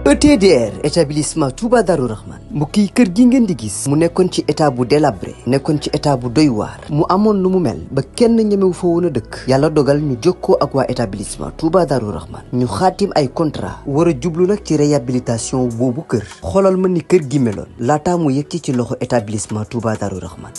ETDR établissement Touba Darou Rahman mbokk yi kër gi ngeen di gis mu nekkoon ci état bu délabré nekkoon ci état bu doy waar mu amoon lu mu mel ba kenn ñemewu fa woon a dëkk yàlla dogal ñu jokkoo ak waa établissement Touba Darou Rahman ñu xaatim ay contrat war a jublu nag ci réhabilitation boobu kër xoolal ma ni kër gi meloon laataa mu yegg ci loxo établissement Touba Darou Rahman.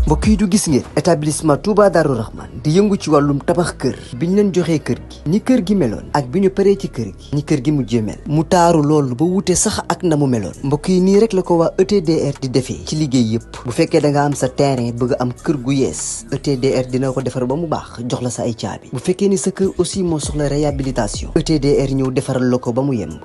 mbokk yi du gis ngeen établissement Touba Darou Rahman di yëngu ci wàllum tabax kër bi ñu leen joxee kër gi ni kër gi meloon ak bi ñu paree ci kër gi ni kër gi mujjee mel mu taaru loolu ba wute sax ak na mu meloon mbokk yi nii rek la ko waa ETDR di defee ci liggéey yëpp bu fekkee da nga am sa terrain bëgg am kër gu yees ETDR dina ko defar ba mu baax jox la sa ay caabi bu fekkee ni sa kër aussi moo soxla réhabilitation ETDR ñëw defaral la ko ba mu yemb.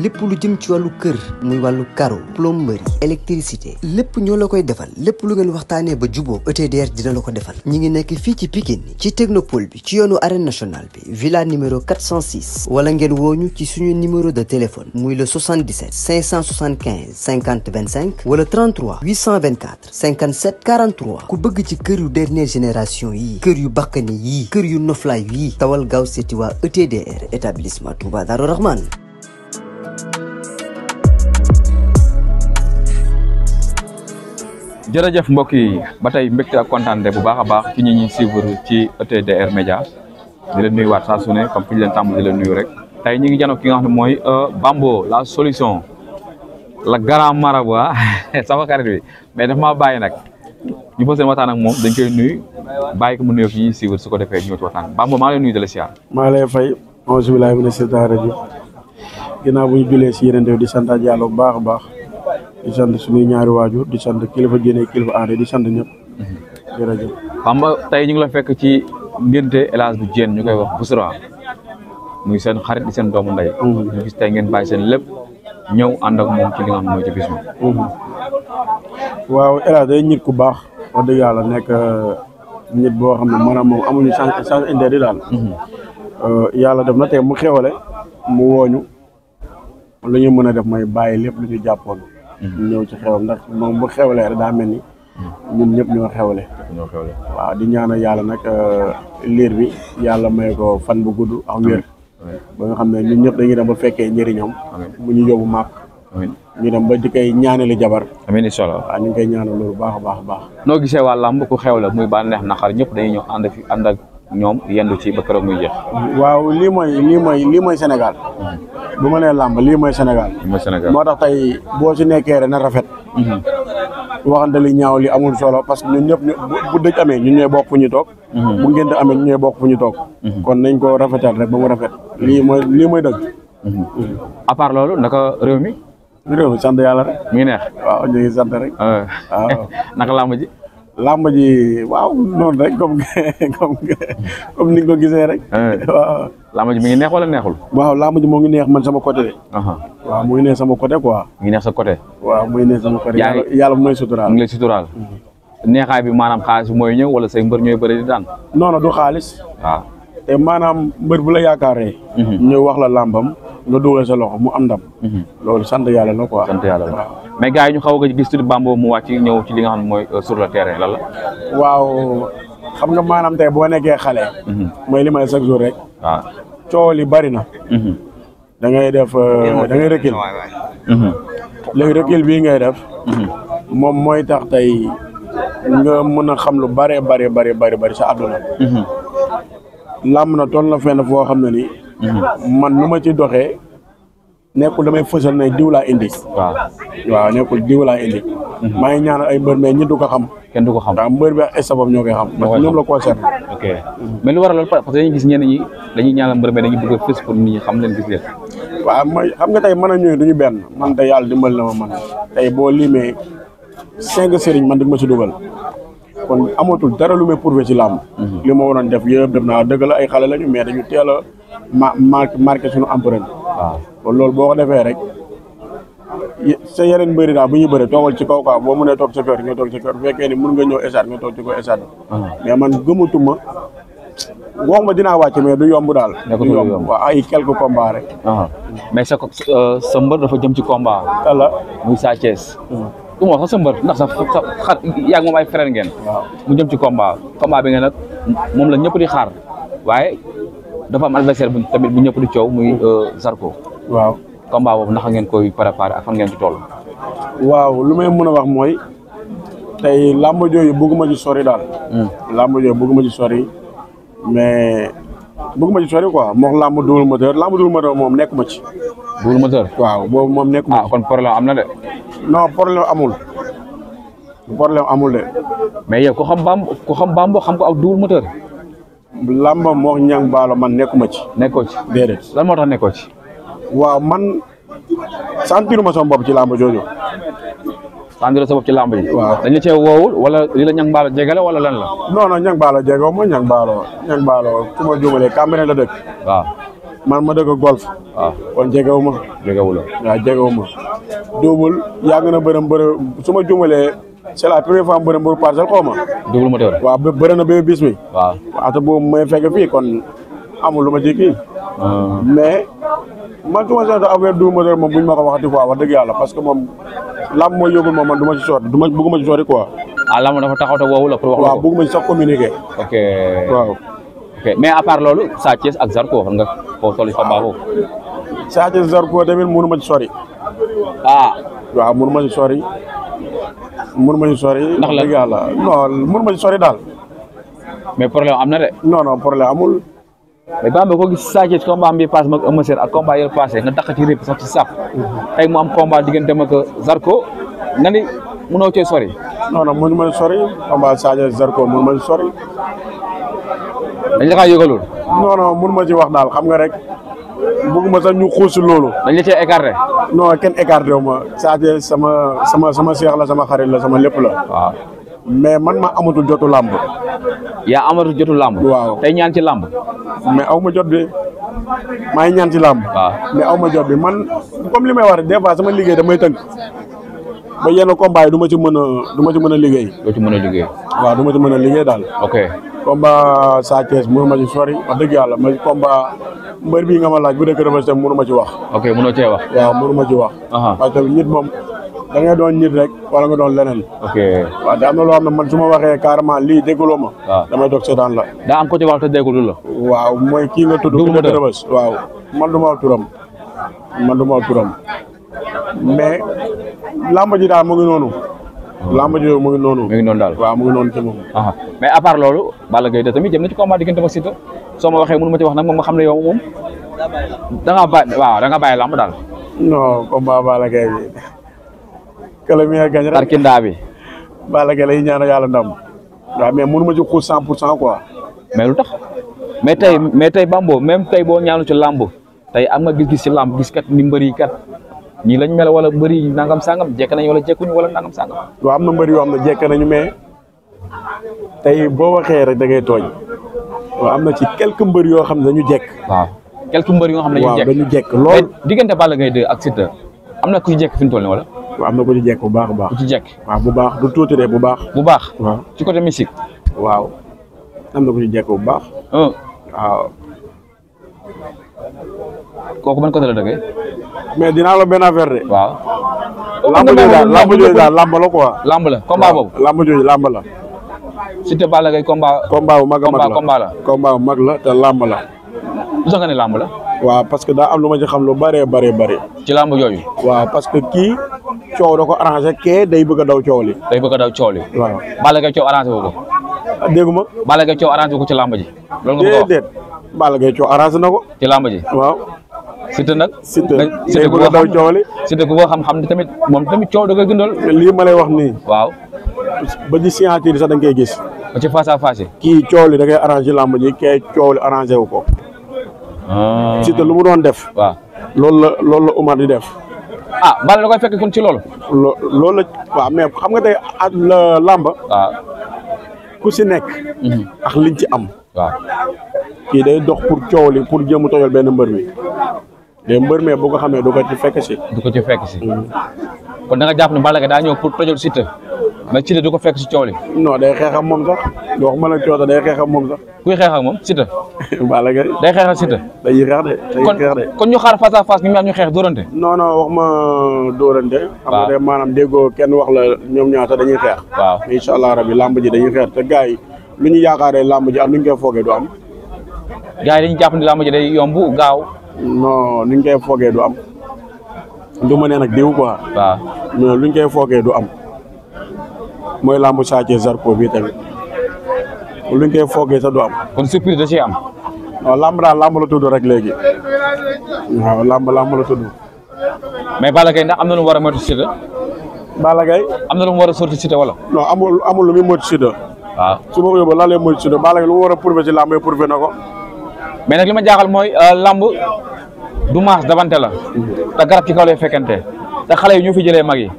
lépp lu jëm ci wàllu kër muy wàllu carreau plomberie électricité lépp ñoo la koy defal lépp lu ngeen waxtaanee ba juboo ETDR dina la ko defal ñi ngi nekk fii ci Pikine ci technopole bi ci yoonu arène nationale bi villa numéro 406 wala ngeen wooñu ci suñu numéro de téléphone muy le 77 575 50 25 wala 33 824 57 43 ku bëgg ci kër yu dernière génération yi kër yu bakkani yi kër yu noflaay yi tawal gaaw seeti waa ETDR établissement Touba Darou Rahman. jërëjëf mbokk yi ba tey mbégte ak kontaante bu baax a baax ci ñi ñuy suivre ci ETDR Média di leen nuyuwaat saa su ne comme fi ñu leen tàmm di leen nuyu rek tey ñu ngi janoog ki nga xam ne mooy Bambo la solution la grand marabout sama xarit bi mais daf maa bàyyi nag ñu fas yéene waxtaan ak moom dañ koy nuyu bàyyi ko mu nuyoo fi ñuy suivre su ko defee ñëw ci waxtaan Bambo maa ngi lay nuyu de la siyaar. maa ngi lay fay auzu billaahi mina shaytaani rajiim ginnaaw bu ñu julee si yeneen di sant Yàlla bu baax a baax di sant suñuy ñaari waajur di sant kilifa diine kilifa aada di sant ñëpp. jërëjëf. Bamba tey ñu ngi la fekk ci ngénte El Hadj Diène ñu koy wax Bousra muy seen xarit di seen doomu ndey. ñu gis tey ngeen bàyyi seen lépp ñëw ànd ak moom ci li nga xam ne mooy ci bis bi. waaw El Hadj day nit ku baax wax dëgg yàlla nekk nit boo xam ne maanaam moom amuñu sens interdit daal. yàlla def na tey mu xewale mu wooñu lu ñu mën a def mooy bàyyi lépp lu ñu jàppoon. ñëw ci xewam ndax moom bu xewlee rek daa mel ni ñun ñëpp ñoo xewle. waaw di ñaanal yàlla nag liir bi yàlla may ko fan bu gudd ak wér. ba nga xam ne ñun ñëpp dañuy dem ba fekkee njëriñam. mu ñu yóbbu màkk. ñu dem ba di koy ñaanali jabar. amiin incha allah waaw ñu ngi koy ñaanal loolu baax a baax a baax. noo gisee waa làmb ku xewle muy bànneex naqar ñëpp dañuy ñëw ànd ak ñoom yendu ci ba keroog muy jeex. waaw lii mooy Sénégal. bu ma nee làmb lii mooy Sénégal. moo tax tey boo ci nekkee rek na rafet. waxante li ñaaw li amul solo parce que ñun ñëpp bu dëj amee ñun ñooy bokk fu ñu toog. bu ngénte amee ñun ñooy bokk fu ñu toog. kon nañ ko rafetal rek ba mu rafet. lii mooy dëgg. à part loolu naka réew mi. réew mi sant yàlla rek. mi ngi neex. waaw ñu ngi sant rek. waaw naka làmb ji. làmb ji waaw noonu rek comme ni nga ko gisee rek. waaw. làmb ji mi ngi neex wala neexul. waaw làmb ji moo ngi neex man sama côté de. waaw mu ngi neex sama côté quoi. mi ngi neex sa côté. waaw mu ngi neex sama côté. yàlla mu may suturaal. mu ngi lay suturaal. neexaay bi maanaam xaalis bi mooy ñëw wala say mbër ñooy bëri di daan. non du xaalis. waaw te maanaam mbër bu la yaakaaree. ñëw wax la làmbam nga dugal sa loxo mu am ndam. loolu sant yàlla la quoi. sant yàlla la mais gars yi ñu xaw a gis tuuti Bambo mu wàcc ñëw ci li nga xam ne mooy sur le terrain lan la. waaw xam nga maanaam tey boo nekkee xale. mooy li may chaque jour rek. waaw coow li bari na. da ngay def da ngay recul. léegi recul bii ngay def. moom mooy tax tey nga mën a xam lu bari sa àdduna. làmb na toll na fenn foo xam ne ni. man nu ma ci doxee nekkul damay fësal ne diw laa indi. waaw nekkul diw laa indi. maa ngi ñaanal ay mbër mais ñi du ko xam. kenn du ko xam waaw mbër bi ak estafam ñoo koy xam. parce que ñoom la concerné. ok mais lu waral loolu parce que dañuy gis ñenn ñi dañuy ñaanal mbër mais dañuy bëgg a fës pour nit ñi xam leen gis leen. waaw mooy xam nga tey mën a ñëw duñu benn man tey yàlla dimbal na ma man tey boo limee 5 sëriñ man di ma si dugal kon amatul dara lu may prouvé ci làmb. li ma waroon def yëpp def naa dëgg la ay xale lañu mais dañu teel a marqué suñu empreinte. waaw kon loolu boo ko defee rek sa yeneen mbëri daal bu ñuy bëri toogal ci kaw boo mënee toog sa kër nga toog sa kër bu fekkee ni mën nga ñëw stade nga toog ci ko stade. mais man gëmatuma wax ma dinaa wàcc mais du yomb daal. du yomb waaw ay quelques combats rek. mais sa mbër dafa jëm ci combat. walla muy Sa Thiès. du ma wax sa mbër ndax sa xar yaa ngi moom ay frère ngeen. waaw mu jëm ci combat bi ngeen nag moom la ñëpp di xaar waaye dafa am adversaire bu tamit bu ñëpp di coow muy Zarko. waaw combat boobu naka ngeen koy préparé ak fan ngeen ci toll. waaw lu may mën a wax mooy tey làmb jooju bëgguma ci sori daal. làmb jooju bëgguma ci sori mais bëgguma ci sori quoi moom làmb Double Moteur moom nekkuma ci. Double Moteur. waaw boobu moom nekkuma ci. kon problème am na de. non problème amul de. mais yow ku xam Bambo xam ko ak Double Moteur. làmba moo ñang baalo man nekkuma ci. nekkoo ci déedéet. lan moo tax nekkoo ci. waaw man sentiruma sama bopp ci làmb jooju. sentiruma sa bopp ci làmb ji. waaw dañ la cee woowul wala li la ñang baalo jegale wala lan la. non ñang baalo jegew ma ñang baalo su ma juumalee Cambérène la dëkk. waaw man ma dëkk golf. waaw kon jegew ma. jegewu la. waaw jegew ma. Double yàgg na bërëm su ma juumalee c'est la première fois bërëm mbëru Parcelles xaw ma. Double Moteur. waaw bëri na Bébé Bismi. waaw te boobu may fekk fii kon amul lu ma ci kii. mais man su ma seetlu affaire Double Moteur moom buñ ma ko waxati quoi wax dëgg yàlla parce que moom lamb mooy yóbbul moom man du ma ci sori bëgguma ci sori quoi. lamb dafa taxaw te woowu la pour wax la ko. waaw bëgguma ci sax communiquer. ok waaw. ok mais à part loolu Sa Thiès ak Zarko xam nga foo toll fa baaxoo. Sa Thiès Zarko tamit mënu ma ci sori. waaw mënu ma ci sori. ndax la dëgg yàlla non mënu ma ci sori daal. mais problème am na de. non problème amul. mais Bamba ko gis Sa Thiès combat bi passe mag Eumeu Sène ak combat yële passé nga daq ci répp sax ci sàpp tey mu am combat diggante ak Zarko nga ni mënoo cee sori. non mënu ma ci sori combat Sa Thiès Zarko mënu ma ci sori. dañ la kaa yëgalul. non mënu ma ci wax daal xam nga rek bëgguma sax ñu xuus loolu. dañ la cee écarté. non kenn écarté wu ma Sa Thiès sama seex la sama xarit la sama lépp la. waaw mais man ma amatul jotu làmb. yaa amatul jotu làmb. waaw tey ñaan ci làmb. mais aw ma jot bi maa ngi ñaan ci làmb. waaw mais aw ma jot bi man comme li may wax rek des fois sama liggéey damay tënk ba yenn combat yi du ma ci mën a liggéey. doo ci mën a liggéey. waaw du ma ci mën a liggéey daal. ok combat Sa Thiès mënu ma ci sori wax dëgg yàlla ma combat mbër bii nga ma laaj bu dee Rebeuss tam mënu ma ci wax. ok mënoo cee wax. waaw mënu ma ci wax. parce que nit moom da ngay doon nit rek wala nga doon leneen. ok waaw te am na loo xam ne man su ma waxee carrément lii dégguloo ma. waaw damay toog seetaan la. daa am ko ci wax te déggul la. waaw mooy kii nga tudd. Double Moteur Rebeuss waaw man du ma wax turam. mais làmb ji daal mu ngi noonu. làmb ji mu ngi noonu. mu ngi noonu daal waaw mu ngi noonu ci moom. mais à part loolu Balla Gaye de tamit jëm na ci combat diggante ak Siteu soo ma waxee mënu ma ci wax nag moom nga xam ne yow moom da nga bàyyi làmb daal. non combat Balla Gaye bi. kële mi nga gañ rek tarkindaa bi. Balla Gaye lay ñaan yàlla ndam. waaw mais mënu ma ci xuus 100% quoi. mais lu tax mais tey Bambo même tey boo ñaanu ci làmb tey am nga gis-gis ci làmb gis kat ni mbëri kat ñii lañ mel wala mbëri nangam sangam jekk nañ wala jekkuñu wala nangam sangam. waaw am na mbëri yoo xam ne jekk nañu mais tey boo waxee rek da ngay tooñ. waaw am na ci quelques mbëri yoo xam ne dañu jekk. waaw quelques mbëri yoo xam ne dañu jekk lool. mais diggante Balla Gaye 2 ak Siteu am na ku ci jekk fi mu toll nii wala. waaw am na ku ci jekk bu baax a baax. ku ci jekk. waaw bu baax du tuuti de bu baax. bu baax. waaw ci côté musique. waaw am na ku ci jekk bu baax. waaw. kooku ban côté la dëggee. mais dinaa la benn affaire de. waaw. lamb jooju daal lamb la quoi. lamb la combat boobu. lamb jooju lamb la. Siteu Balla Gaye combat. combat bu mag a mag la combat la. combat bu mag la te lamb la. lu tax nga ne lamb la. waaw parce que daa am lu ma ci xam lu bëree bëri. ci lamb yooyu. waaw parce que kii coow da ko arrangé kee day bëgg a daw coow li. day bëgg a daw coow li. waaw Balla Gaye coow arrangé wu ko. déggu ma. Balla Gaye coow arrangé wu ko ci lamb ji. loolu nga bëgg a wax déedéet Balla Gaye coow arrangé na ko. ci lamb ji. waaw. Siteu nag. Siteu Siteu bëgg a daw coow li. Siteu ku ko xam ne tamit moom tamit coow da koy gëndal. lii ma lay wax nii. waaw. ba ci signature sax da nga koy gis. ba ci face à face. kii coow li da koy arrangé lamb ji kee coow li arrangé wu ko. Siteu lu mu doon def. waaw loolu la Omar di def. Balla da koy fekk kon ci loolu. loolu la waaw mais xam nga tey làmb. waaw. ku si nekk. ak liñ ci am. waaw. kii day dox pour coow li pour jëm tojal benn mbër mi. de mbër mi bu ko xamee du ko ci fekk si. du ko ci fekk si. kon da nga jàpp ne Balla Gaye daa ñëw pour tojal Siteu mais Siteu du ko fekk si coow li. non day xeex ak moom sax waxuma la coow day xeex ak moom sax. kuy xeex ak moom Siteu. Balla Gaye day xeex ak Siteu. day xeex de. kon ñu xaar face à face ñu ñaar ñu xeex dóorante. non waxuma dóorante. waaw xam nga maanaam déggoo kenn wax la ñoom ñaar sax dañuy xeex. waaw incha allah rabi lamb ji dañuy xeex te gars yi lu ñu yaakaaree lamb ji ak lu ñu koy foogee du am. gars yi dañuy jàpp ne lamb ji day yomb gaaw. non lu ñu koy foogee du am. du ma ne nag diw quoi. waaw mais lu ñu koy foogee du am. mooy lambu Sa Thiès Zarko bi tamit lu ñu koy foogee sax du am. kon surprise da ciy am. waaw lamb daal lamb la tudd rek léegi. waaw lamb la tudd. mais Balla Gaye ndax am na lu mu war a moytu Siteu. Balla Gaye am na lu mu war a sorti Siteu wala. non amul lu muy moytu Siteu. waaw su ma ko yóbboo lan lay moytu Siteu Balla Gaye lu mu war a prouvé ci lamb yi prouvé na ko. mais nag li ma jaaxal mooy lamb du maas davante la. te garab ci kaw lay fekkente te xale yi ñoo fi jëlee mag yi.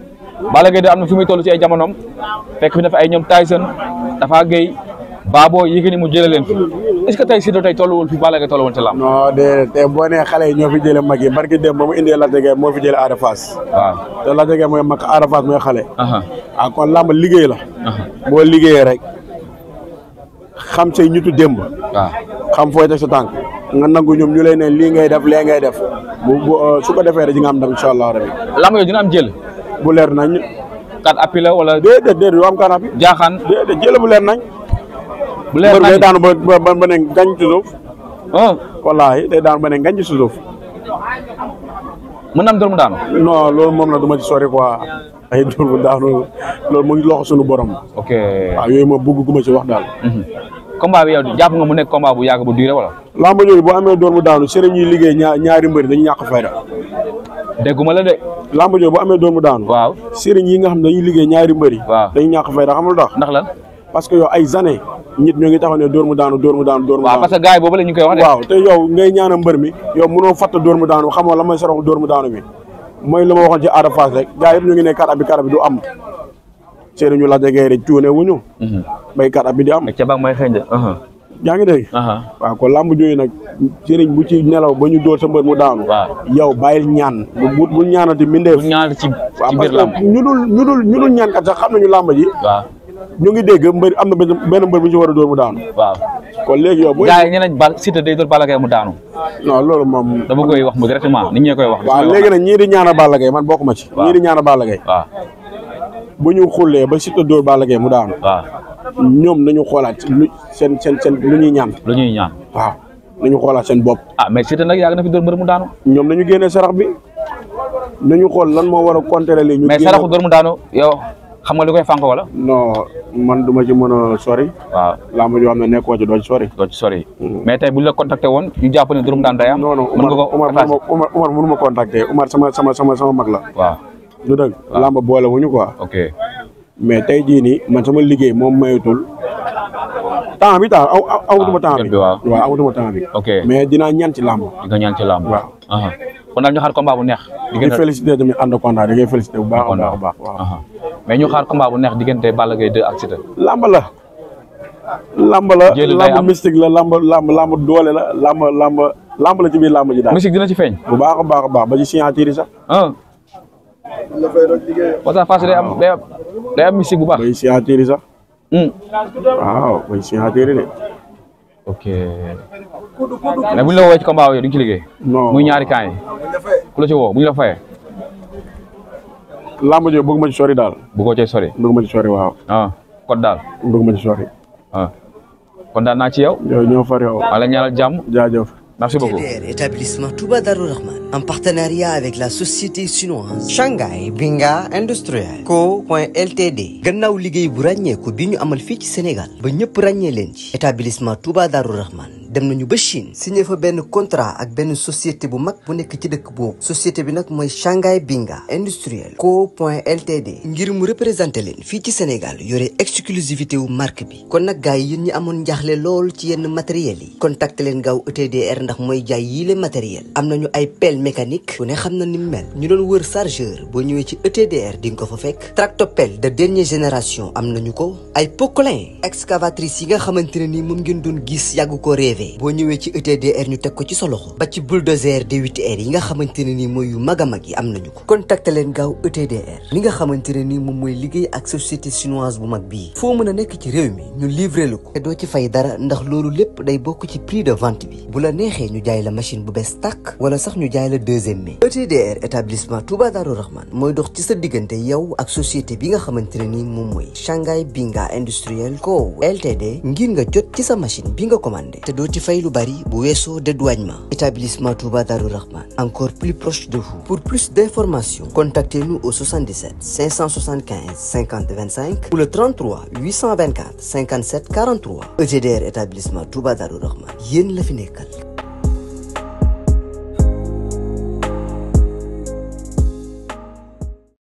Balla Gaye de am na fi muy toll ci ay jamonoom fekk fi na fi ay ñoom Tyson Tafa Gueye Baabo Yékini mu jëlee leen fi est-ce que tey Siteu tey tolluwul fi Balla Gaye tollu woon ci lamb. non de tey boo nee xale yi ñoo fi jëlee mag yi barki dem ba mu indee Lac de Guiers moo fi jëlee Ada Fass. waaw te Lac de Guiers mooy mag Ada Fass mooy xale. kon lamb liggéey la. boo liggéeyee rek xam say ñitu démb. waaw xam fooy teg sa tànk nga nangu ñoom ñu lay ne lii ngay def lee ngay def su ko defee rek di nga am ndam incha allah rabi. lamb yooyu dina am jël. bu leer nañ. kat appi la wala. déedéet du am kat appi. jaaxaan déedéet jël bu leer nañ. bu leer nañ day daanu ba ne gañ ci suuf. wallaahi day daanu ba ne gañ ci suuf. mën na am dóor mu daanu. non loolu moom la du ma ci sori quoi ay dóor mu daanu loolu mu ngi loxo suñu borom. ok waaw yooyu ma bëgg gu ma ci wax daal. combat bi yow jàpp nga mu nekk combat bu yàgg bu duré wala. lamb yooyu boo amee dóor mu daanu sëriñ yi liggéey ñaari mbëri dañu ñàkk fayda. dégguma la de. lamb yooyu boo amee dóor mu daanu. waaw sëriñ yi nga xam ne dañuy liggéey ñaari mbëri. waaw dañu ñàkk fayda xam nga lu tax. ndax lan. parce que yow ay années nit ñoo ngi taxaw ne dóor mu daanu. waaw parce que gars yi boobu la ñu koy wax de. waaw te yow ngay ñaana mbër mi yow mënoo fatt dóor mu daanu xamoo la may sorox dóor mu daanu bi mooy lu ma waxoon ci Ada Fass rek gars yëpp ñu ngi ne kat bi du am seeni ñu la jegee rek cuune wuñu bay kat bi di am ca bag may xëy na yaa ngi dégg waaw kon lamb jooyu nag sëriñ bu ci nelaw ba ñu dóor sa mbër mu daanu yow bàyyil ñaan bu ñaanati mbindeef ci biir lamb ñu dul ñaan kat sax xam nañu lamb ji ñu ngi dégg mbër am na benn mbër bu ñu ci war a dóor mu daanu waaw kon léegi yow gars yi ñeneen Siteu day dóor Balla Gaye mu daanu non loolu moom dama koy wax mu directement nit ñee koy wax waaw léegi nag ñii di ñaana Balla Gaye man bokkuma ci ñii di ñaana Balla Gaye waaw bu ñu xullee ba Siteu dóor Balla Gaye mu daanu waaw ñoom nañu xoolaat lu seen lu ñuy ñaan waaw nañu xoolaat seen bopp mais Siteu nag yàgg na fi dóor mbër mu daanu ñoom nañu génnee sarax bi nañu xool lan moo war a contrer lii mais saraxu dóor mu daanu yow xam nga li koy fànq wala. non man duma ci mën a sori. waaw lamb joo xam ne nekkoo ci doo ci sori. doo ci sori. mais tey bu ñu la contacté woon ñu jàpp ne dóor mu daan day am. non non Umar mënu ma contacté Umar sama mag la. waaw du dëgg. lamb boole wuñu quoi. ok mais tey jii nii man sama liggéey moom mayatul temps bi taal awutuma temps bi. waaw awutuma temps bi. ok mais dinaa ñaan ci lamb. di nga ñaan ci lamb. waaw. kon daal ñu xaar combat bu neex. di félicité tamit ànd kontaan di ngay félicité bu baax a baax waaw. mais ñu xaar combat bu neex diggante Balla Gaye 2 ak Siteu. lamb la. lamb mystique la lamb doole la lamb la ci biir lamb ji daal. mystique dina ci feeñ. bu baax a baax ba ci signature yi sax. parce que Fass day am mystique bu baax. ba ci signature yi sax. waaw ba ci signature yi de. ok mais bu ñu la woowee ci combat yooyu du ñu ci liggéey. non muy ñaari camp yi ku la ci woo bu ñu la fayee. lamb jooju bëgg ma ci sori daal. bëggoo cee sori. bëgg ma ci sori waaw. kon daal. bëgg ma ci sori. kon daal naa ci yow. yow ñoo far yow. wala ñaanal jàmm. jaajëf. Merci beaucoup. Établissement Touba Darou Rahman en partenariat avec la société chinoise Shanghai Binga Industriel Co.Ltd gannaaw liggéey bu ràññeeku bi ñu amal fii ci Sénégal ba ñëpp ràññee leen ci établissement Touba Darou Rahman dem nañu ba Chine signé fa benn contrat ak benn société bu mag bu nekk ci dëkk boobu société bi nag mooy Shanghai Binga Industriel Co. Ltd ngir mu représenté leen fii ci Sénégal yore exclusivité wu marque bi kon nag gars yi yéen ñi amoon njaaxle lool ci yenn matériels yi contacté leen gaaw ETDR ndax mooy jaay yii le matériel am nañu ay pelle mécanique ku ne xam na ni mu mel ñu doon wër chargeur boo ñëwee ci ETDR di nga ko fa fekk tractopelle de dernière génération am nañu ko ay poquelin excavatrice yi nga xamante ne ni moom ngeen doon gis yàgg ko rêvé boo ñëwee ci ETDR ñu teg ko ci sa loxo ba ci bulldozer D8R yi nga xamante ne ni mooy yu mag a mag yi am nañu ko contacté leen gaaw ETDR li nga xamante ne ni moom mooy liggéey ak société chinoise bu mag bii foo mën a nekk ci réew mi ñu livré la ko te doo ci fay dara ndax loolu lépp day bokk ci prix de vente bi bu la neexee ñu jaay la machine bu bees tàkk wala sax ñu jaay la deuxième mai ETDR établissement Touba Darou Rahman mooy dox ci sa diggante yow ak société bi nga xamante ne ni moom mooy Shanghai Binga Industriel Co. Ltd ngir nga jot ci sa machine bi nga commandé te doo ci fay lu bari bu weesoo dédouanement établissement Touba Darou Rahman encore plus proche de vous pour plus d'informations contactez-nous au 77 575 50 25 ou le 33 824 57 43 ETDR établissement Touba Darou Rahman yéen la fi nekkal